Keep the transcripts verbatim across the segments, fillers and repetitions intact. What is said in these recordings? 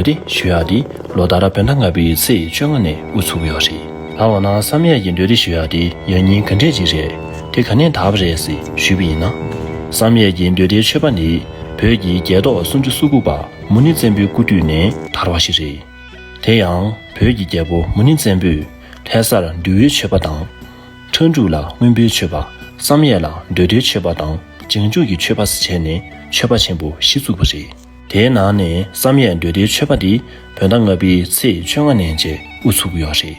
འདུས་སྡེ་ཞུ་ཡག་དེ་ལོ་ལྟར་བོད་ཟླ་ལྔ་པའི་ཚེས་བཅོ་ལྔ་ནས་དབུ་ཚུགས་ཀྱི་ཡོད་རེད། ད་འོ་ན་བསམ་ཡས་ཀྱི་འདུས་སྡེ་ཞུ་ཡག་དེ་ཡང་སྙིང་ག་འདྲས་ཅིག་རེད། དེ་ག་ནས་དར་བ་རེད་ཟེར་ཞུས་པ་ཡིན་ན། བསམ་ཡས་ཀྱི་འདུས་སྡེའི་མཆོད་པ་ནི་བོད་ཀྱི་རྒྱལ་ཐོག་སུམ་ཅུ་སོ་དགུ་པ་མུ་ནེ་བཙན་པོའི་སྐུ་དུས་ནས་དར་བ་ཞིག་རེད། དེ་ཡང་བོད་ཀྱི་རྒྱལ་པོ་མུ་ནེ་བཙན་པོས་ལྷ་སར་འདུལ་བའི་མཆོད་པ་དང་། ཁྲ་འབྲུག་ལ་མངོན་པའི་མཆོད་པ། བསམ་ཡས་ལ་འདུས་སྡེའི་མཆོད་པ་དང་བྱང་ཆུབ་ཀྱི་མཆོད་པ་ཟེར་བྱས་ནས་མཆོད་པ་ཆེན་པོ་བཞི་བཙུགས་པ་རེད། དེའི་ནང་ནས་བསམ་ཡས་འདུས་སྡེའི་མཆོད་པ་འདི་བོད་ཟླ་ལྔ་པའི་ཚེས་བཅོ་ལྔ་ནས་བཅས་དབུ་ཚུགས་ཀྱི་ཡོད་རེད།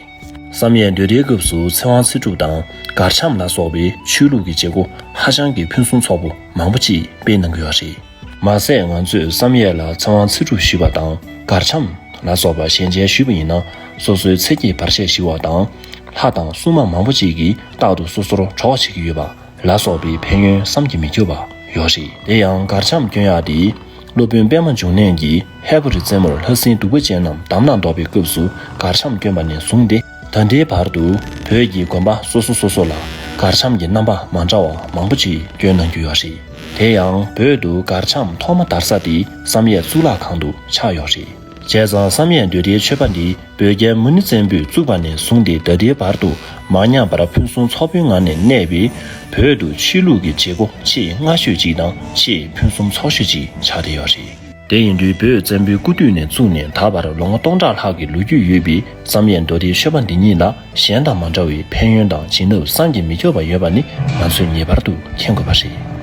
བསམ་ཡས་འདུས་སྡེའི་སྐབས་སུ་ཚེ་དབང་ཚེ་སྒྲུབ་དང་གར་འཆམ་ལ་སོགས་པའི་ཆོས་ལུགས་ཀྱི་བྱེད་སྒོ་ཧ་ཅང་གི་ཕུན་སུམ་ཚོགས་པོ་མང་པོ་ཅིག་སྤེལ་གནང་གི་ཡོད་རེད། མ་ཟད་ང་ཚོས་བསམ་ཡས་ལ་ཚེ་དབང་ཚེ་སྒྲུབ་ཞུས་པ་དང་གར་འཆམ་ལ་སོགས་པ་ཞལ་མཇལ་ཞུས་པ་ཡིན་ན། སོ་སོའི་ཚེ་གྱི་བར་ཆད་ཞི་བ་དང་། ལྷ་དང་སྲུང་མ་མང་པོ་ཅིག་གིས་རྟག་ཏུ་སོ་སོར་གྲོགས་བྱེད་ཀྱི་ཡོད་པ་ལ་སོགས་པའི་ཕན་ཡོན་བསམ་གྱིས་མི་ཁྱབ་པ་ཡོད་རེད། དེ་ཡང་གར་འཆམ་སྐྱོན་ཡག་དེ་སློབ་དཔོན་པདྨ་འབྱུང་གནས་ཀྱིས་ཧས་པོ་རི་རྩེ་མོར་ལྷ་སྲིན་གདུག་པ་ཅན་རྣམས་དམ་ལ་འདོགས་པའི་སྐབས་སུ་གར་འཆམ་བསྐྱོན་པ་ནས་བཟུང་སྟེ་ད་ལྟའི་བར་དུ་བོད་ཀྱི་དགོན་པ་སོ་སོ་སོ་སོ་ལ་གར་འཆམ་གྱི་རྣམ་པ་མ་འདྲ་བ་མང་པོ་ཅིག་སྐྱོན་གནང་རྒྱུ་ཡོད་རེད། དེ་ཡང་བོད་དུ་གར་འཆམ་ཐོག་མ་དར་ས་དེ་བསམ་ཡས་གཙུག་ལག་ཁང་དུ་ཆགས་ཡོད་རེད། བྱས་ཙང་བསམ་ཡས་འདུས་སྡེའི་མཆོད་པ་འདི་བོད་རྒྱལ་མུ་ནེ་བཙན་པོས་བཙུགས་པ་ནས་བཟུང་སྟེ་ད་ལྟའི་བར་དུ་མ་ཉམས་པར་ཕུན་སུམ་ཚོགས་པོའི་ངང་ནས་གནས་པས། བོད་དུ་ཆོས་ལུགས་ཀྱི་བྱེད་སྒོ་ཆེས་སྔ་ཤོས་ཅིག་དང་ཆེས་ཕུན་སུམ་ཚོགས་ཤོས་ཅིག་ཆགས་བསྡད་ཡོད་རེད། དེ་ཡིན་དུས་བོད་བཙན་པོའི་སྐུ་དུས་ནས་བཙུགས་ནས་ད་བར་ལོ་ངོ་སྟོང་ཕྲག་ལྷག་གི་ལོ་རྒྱུས་ཡོད་པའི་བསམ་ཡས་མདོ་སྡེའི་མཆོད་པ་འདི་ཉིད་ལ་གཞན་དང་མ་འདྲ་བའི་ཕན་ཡོན་དང་བྱིན་རླབས་བསམ་གྱིས་མི་ཁྱབ་པ་ཡོད་པ་ནི་ང་ཚོས་ངེས་པར་དུ་མཁྱེན་དགོས་པ་རེད།